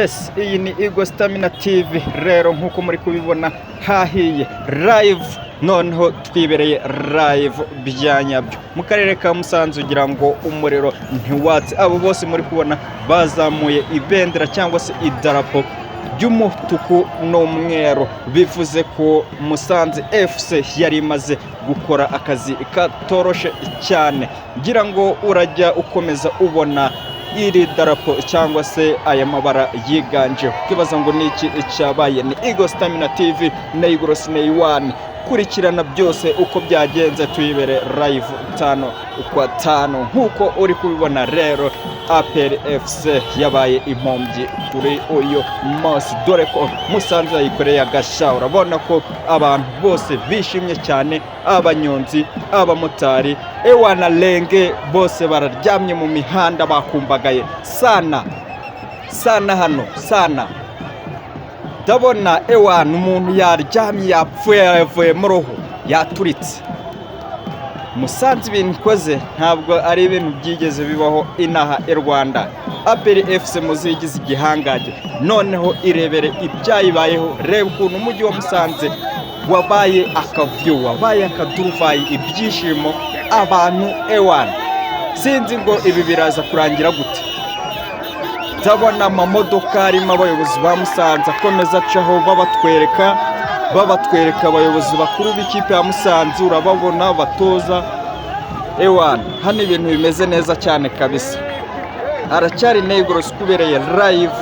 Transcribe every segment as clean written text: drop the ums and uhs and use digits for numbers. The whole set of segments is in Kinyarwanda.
Yes, iyi ni Eagle Stamina TV. Rero nk'uko muri kubibona, hahiye live. Noneho twibereye live bya nyabyo mu karere ka Musanze. Ugira ngo umuriro ntiwatse? Abo bose muri kubona bazamuye ibendera cyangwa se idarapo ry'umutuku n'umweru, bivuze ko Musanze FC yari imaze gukora akazi katoroshe cyane. Ngira ngo urajya ukomeza ubona iri darapo cyangwa se aya mabara yiganje, ukibaza ngo ni iki cyabaye. Ni Eagle Stamina TV na Eagle Sney One. Kurikirana byose uko byagenze, tuyibere live tano kwa tano. Nk'uko uri kubibona rero, APR FC yabaye impombyi kuri uyu munsi, dore ko Musanze yayikoreye agashya. Urabona ko abantu bose bishimye cyane, abanyonzi, abamotari, ewana lenge bose bararyamye mu mihanda, bakumbagaye sana sana hano sana. Ndabona ewana umuntu yaryamye, yapfuye, yavuyemo roho, yaturitse. Musanze ibintu ikoze ntabwo ari ibintu byigeze bibaho inaha i Rwanda. APR FC muzigize igihangange, noneho irebere ibyayibayeho. Reba ukuntu umujyi wa Musanze wabaye akavuyo, wabaye akaduruvayi, ibyishimo, abantu ewana. Sinzi ngo ibi biraza kurangira gute. Ndabona amamodoka arimo abayobozi ba Musanze akomeza acaho, babatwereka abayobozi bakuru b'ikipe ya Musanze. Urababona, batoza ewana. Hano ibintu bimeze neza cyane kabisa. Aracyari Negros kubereye live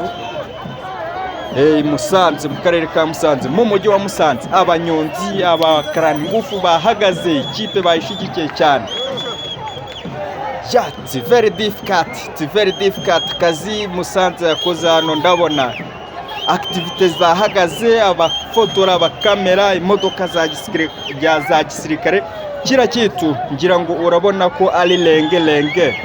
Musanze, mu karere ka Musanze, mu mujyi wa Musanze. Abanyonzi, abakarani ngufu bahagaze, ikipe bayishyigikiye cyane. Yeah, it's very difficult, it's very difficult. Akazi Musanze yakoze hano, ndabona activité zahagaze, abafotora, abakamera, imodoka za gisirikare, kira kitu. Ngira ngo urabona ko ari lenge lenge,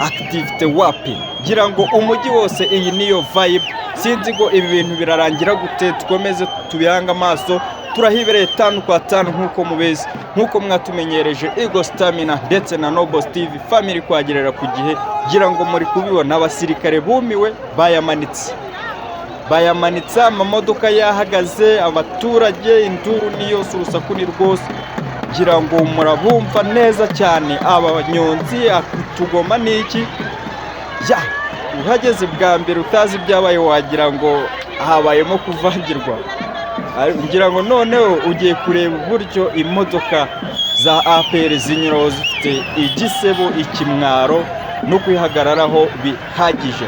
activité wapi. Ngira ngo umujyi wose iyi niyo vibe. Sinzi ngo ibi bintu birarangira gute, dukomeze tubihange amaso. Turahibereye tanu kwa tanu nk'uko mubizi, nk'uko mwatumenyereje. Eagle Stamina ndetse na Noble Steve Family kwagerera ku gihe. Ngira ngo muri kubibona, abasirikare bumiwe, bayamanitse, bayamanitse, amamodoka yahagaze, abaturage induru ni yose, urusaku ni rwose. Ngira ngo murabumva neza cyane, abanyonzi, tugoma n'iki ya. Uhageze bwa mbere utazi ibyabaye wagira ngo habayemo kuvangirwa. Ngira ngo noneho ugiye kureba uburyo imodoka za APR zinyuraho zifite igisebo, ikimwaro no kwihagararaho bihagije.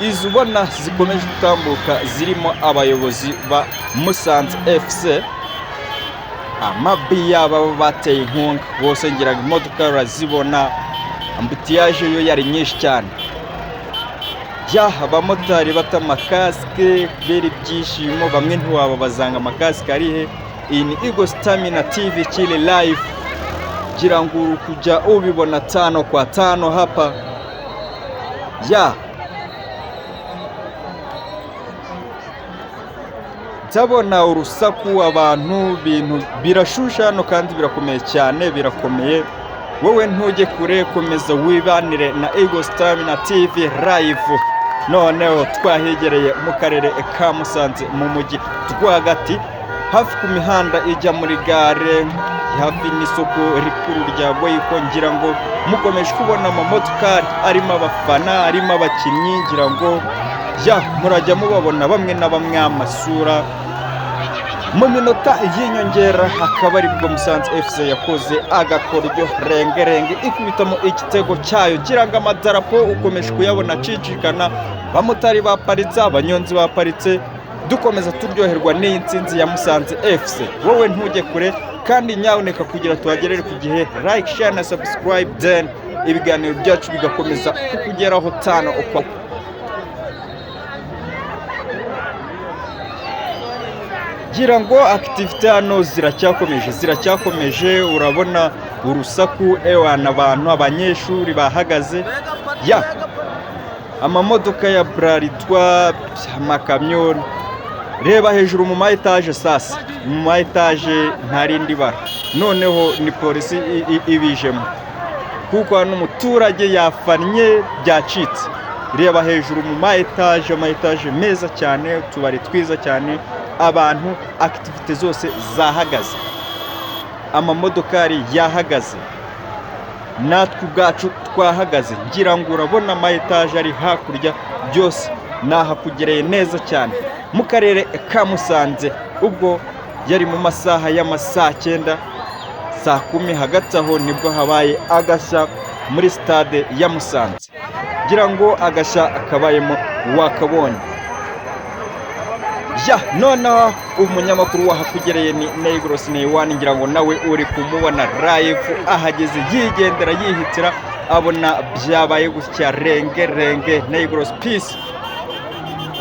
Izi ubona zikomeje gutambuka zirimo abayobozi ba Musanze FC, amabiya baba bateye inkunga bose. Ngira ngo imodoka urazibona, embouteillage yo yari nyinshi cyane. Ya, abamotari bata amakasike kubera ibyishimo, bamwe ntiwababazanga amakasike ari he. Iyi ni Eagle Stamina TV kiri live. Ngira ngo uri kujya ubibona tano kwa tano hapa ya. Ndabona urusaku, abantu, ibintu birashusha hano kandi birakomeye cyane, birakomeye. Wowe ntujye kure, komeza wibanire na Eagle Stamina TV live. Noneho twahegereye mu karere ka Musanze, mu mujyi rwagati, hafi ku mihanda ijya muri gare, hafi n'isoko rikuru rya Boyiko. Ngira ngo mukomeje kubona amamodokari arimo abafana, arimo abakinnyi. Ngira ngo ya murajya mubabona bamwe na bamwe amasura. Mu minota y'inyongera akaba aribwo Musanze FC yakoze agakoryo rengerenge, ikubitamo igitego cyayo. Ngira ngo amadarapo ukomeje kuyabona acicikana, abamotari baparitse, abanyonzi baparitse, dukomeza turyoherwa n'iyi nsinzi ya Musanze FC. Wowe ntujye kure kandi nyabuneka, kugira tuhagerere ku gihe, like, share na subscribe, then ibiganiro byacu bigakomeza kukugeraho tano uko. Ngira ngo activité hano ziracyakomeje, ziracyakomeje. Urabona urusaku ewana, abantu, abanyeshuri bahagaze ya amamodoka ya Bralirwa, amakamyo. Reba hejuru mu ma etaje, sasa mu ma etaje nta rindi bara. Noneho ni polisi ibijemo, kuko hano umuturage yafannye byacitse. Reba hejuru mu ma etaje, ama etaje meza cyane, utubari twiza cyane, abantu, activité zose zahagaze, amamodokari yahagaze, natwe ubwacu twahagaze. Ngira ngo urabona ama etaje ari hakurya, byose nahakugereye neza cyane mu karere ka Musanze. Ubwo yari mu masaha y'amasaa 9, saa 10 hagati aho, nibwo habaye agashya muri stade ya Musanze. Ngira ngo agashya kabayemo wakabonye. Ya, noneho umunyamakuru wahakugereye ni Negros Neywan. Ngira ngo nawe uri kumubona live ahageze, yigendera yihitira, abona byabaye gutya. Renge renge Negros peace,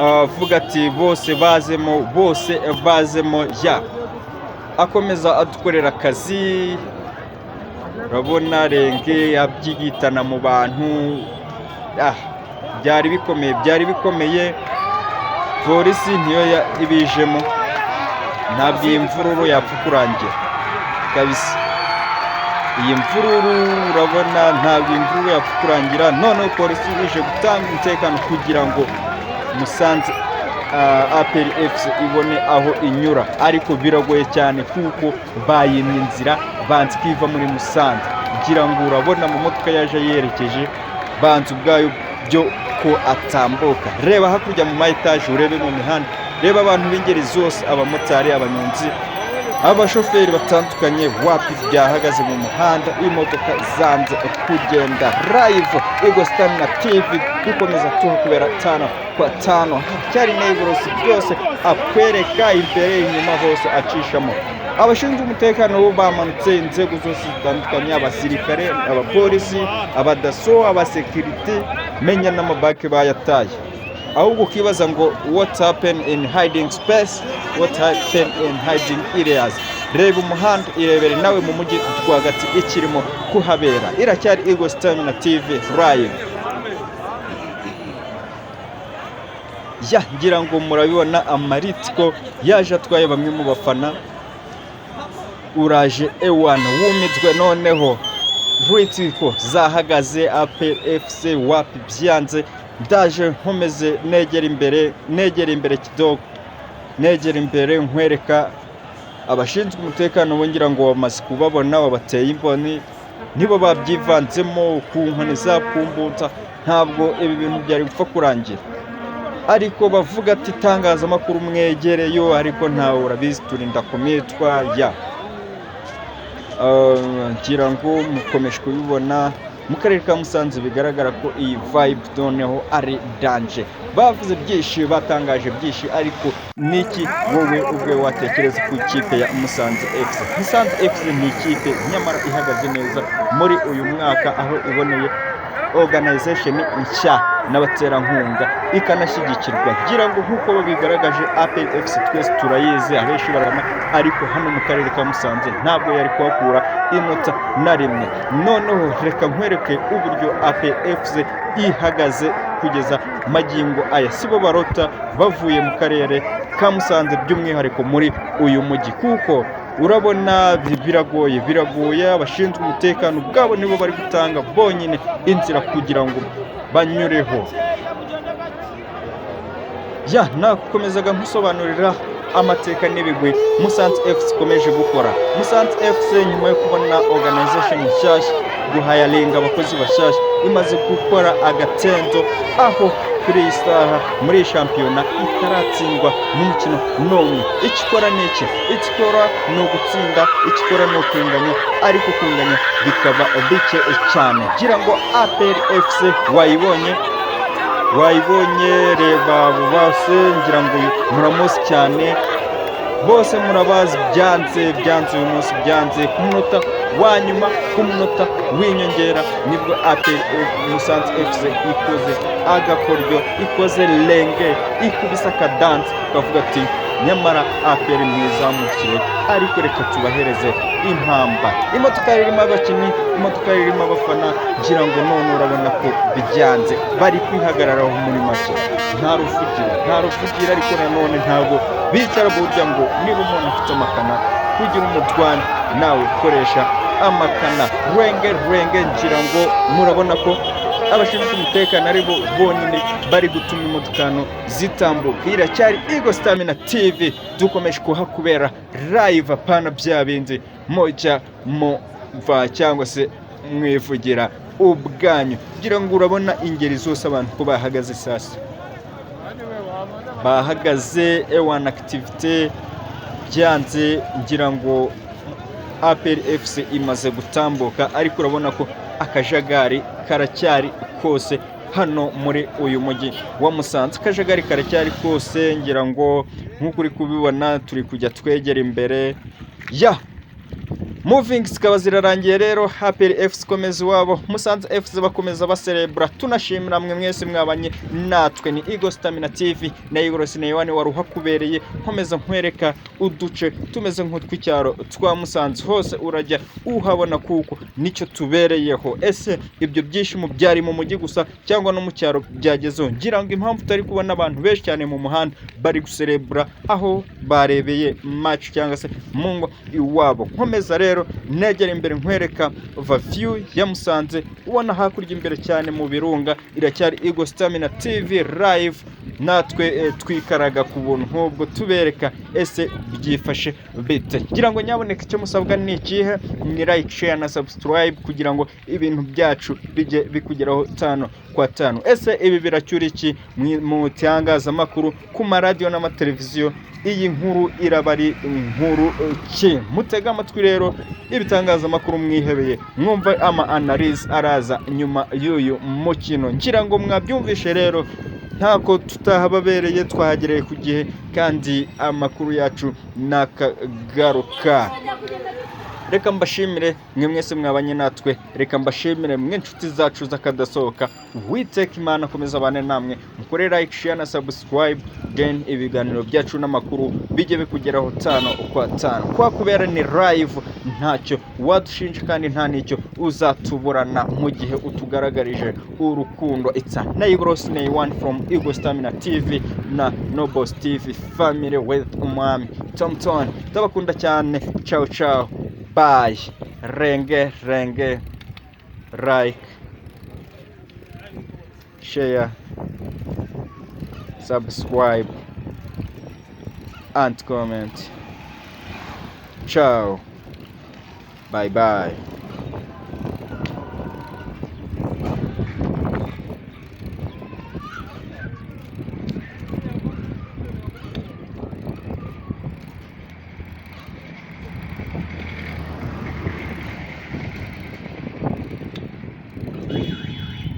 avuga ati bose bazemo, bose bazemo. Ya, akomeza adukorera akazi. Urabona renge abyigitana mu bantu. Ah, byari bikomeye, byari bikomeye. Polisi niyo ibijemo, ntabwo iyi mvururu yapfa kurangira kabisa. Iyi mvururu, urabona, ntabwo iyi mvururu yapfa kurangira. Noneho polisi ije gutanga umutekano kugira ngo Musanze APR FC ibone aho inyura, ariko biragoye cyane kuko bayimye inzira, banze ko iva muri Musanze. Ngira ngo urabona mu modoka yaje yerekeje, banze ubwayo byo ko atambuka. Reba hakurya mu ma etaje, urebe mu mihanda, reba abantu b'ingeri zose, abamotari, abanyonzi, abashoferi batandukanye. Wapi, byahagaze mu muhanda, imodoka zanze kugenda. Live Eagle Stamina TV, dukomeza tuhakubera tano kwa tano. Cyari Negros, byose akwereka imbere, inyuma, hose acishamo. Abashinzwe umutekano bo bamanutse, inzego zose zitandukanye, abasirikare, abapolisi, abadaso, abasekirite, menya n'amabake bayataye. Ahubwo ukibaza ngo what happen in hiding space, what happen in hiding areas? Reba umuhanda, irebere nawe mu mujyi rwagati ikirimo kuhabera. Iracyari Eagle Stamina TV live. Ya, ngira ngo murabibona, amaritiko yaje atwaye bamwe mu bafana. Uraje ewana wumitswe. Noneho ritiko zahagaze, APR FC wapi, byanze. Ndaje nkomeze negera imbere, negera imbere kidogo, negera imbere nkwereka abashinzwe umutekano bo. Ngira ngo bamaze kubabona, babateye imboni, nibo babyivanzemo ku nkoni za kumbutsa. Ntabwo ibi bintu byari gupfa kurangira, ariko bavuga ati itangazamakuru mwegereyo, ariko ntawe urabizi, turinda kumitwa. Ya, ngira ngo mukomeje kubibona mu karere ka Musanze, bigaragara ko iyi vibe noneho ari danger. Bavuze byinshi, batangaje byinshi, ariko niki wowe ubwe watekereza ku ikipe ya Musanze FC? Musanze FC ni ikipe nyamara ihagaze neza muri uyu mwaka, aho iboneye organization nshya n'abaterankunga, ikanashyigikirwa. Ngira ngo nk'uko babigaragaje, APR FC twese turayizi, abenshi barana, ariko hano mu karere ka Musanze ntabwo yari kuhakura inota na rimwe. Noneho reka nkwereke uburyo APR FC ihagaze kugeza magingo aya. Sibo barota bavuye mu karere ka Musanze, by'umwihariko muri uyu mujyi, kuko urabona biragoye, biragoye. Abashinzwe umutekano ubwabo nibo bari gutanga bonyine inzira kugira ngo banyureho. Ya, nakomezaga nkusobanurira amateka n'ibigwi Musanze FC ikomeje gukora. Musanze FC, nyuma yo kubona organization nshyashya, guhayaringa abakozi bashyashya, imaze gukora agatendo, aho kuri iyi saha muri iyi shampiyona itaratsindwa n'umukino n'umwe. Icyo ikora ni iki? Icyo ikora ni ugutsinda, icyo ikora ni ukunganya, ariko kunganya bikaba bike cyane. Ngira ngo APR FC wayibonye, wayibonye. Reba abo bose, ngira ngo muramuzi cyane, bose murabazi. Byanze, byanze uyu munsi, byanze ku munota wa nyuma, ku munota w'inyongera, nibwo APR Musanze FC ikoze agakoryo, ikoze renge, ikubise akadansi, kavuga ati nyamara APR mwizamukire, ariko reka tubahereze impamba. Imodoka irimo abakinnyi, imodoka irimo abafana. Ngira ngo none urabona ko byanze, bari kwihagararaho. Muri make nta ruvugira, nta ruvugira, ariko nanone ntabwo bicara. Burya ngo niba umuntu afite amakana kugira umutwani, nawe ukoresha amakana. Rwenge rwenge, ngira ngo murabona ko Abashinzwe umutekano ari bo bonyine bari gutuma imodokano zitambuka. Iracyari Eagle Stamina TV, dukomeje kuhakubera live, apana bya bindi mujya muva cyangwa se mwivugira ubwanyu. Kugira ngo urabona ingeri zose, abantu ko bahagaze. Sasa bahagaze, ewana, activité byanze. Ngira ngo APR FC imaze gutambuka, ariko urabona ko akajagari karacyari kose hano muri uyu mujyi wa Musanze. Akajagari karacyari kose. Ngira ngo nk'uko uri kubibona, turi kujya twegera imbere ya moving, zikaba zirarangiye rero. APR FC ikomeza iwabo, Musanze FC bakomeza baserebura. Tunashimira mwe mwese mwabanye natwe. Ni Eagle Stamina TV na Eagle Sineywane wari uhakubereye, nkomeza nkwereka uduce tumeze nk'utw'icyaro twa Musanze. Hose urajya uhabona kuko nicyo tubereyeho. Ese ibyo byishimo byari mu mujyi gusa cyangwa no mu cyaro byagezeho? Ngira ngo impamvu utari kubona abantu benshi cyane mu muhanda, bari guserebura aho barebeye match cyangwa se mu ngo iwabo. Nkomeza rero negera imbere nkwereka view ya Musanze, ubona hakurya imbere cyane mu birunga. Iracyari Eagle Stamina TV live, natwe twikaraga ku buntu nk'ubwo, tubereka ese byifashe bite. Ngira ngo nyaboneka icyo musabwa ni ikihe? Ni like, share na subscribe, kugira ngo ibintu byacu bijye bikugeraho tano kwa tano. Ese ibi biracyura iki mu itangazamakuru, ku maradiyo n'amateleviziyo? Iyi nkuru iraba ari inkuru ki? Mutege amatwi rero ibitangazamakuru mwihebeye, mwumva ama analyse araza nyuma y'uyu mukino. Ngira ngo mwabyumvishe rero, ntako tutahababereye, twahagereye ku gihe kandi amakuru yacu nakagaruka. Reka mbashimire mwe mwese mwabanye natwe, reka mbashimire mwe inshuti zacu z'akadasohoka. Witeka Imana akomeza abane namwe. Mukore like, share na subscribe, then ibiganiro byacu n'amakuru bijye bikugeraho tano ukwa tano. Kwa kubera ni live, ntacyo wadushinja kandi nta n'icyo uzatuburana mu gihe utugaragarije urukundo. It's a Naigros One from Eagle Stamina TV na Nobos TV family with Umwami Tomton. Ndabakunda cyane. Ciao ciao, bye. Renge renge, like, share, subscribe and comment. Ciao, bye bye.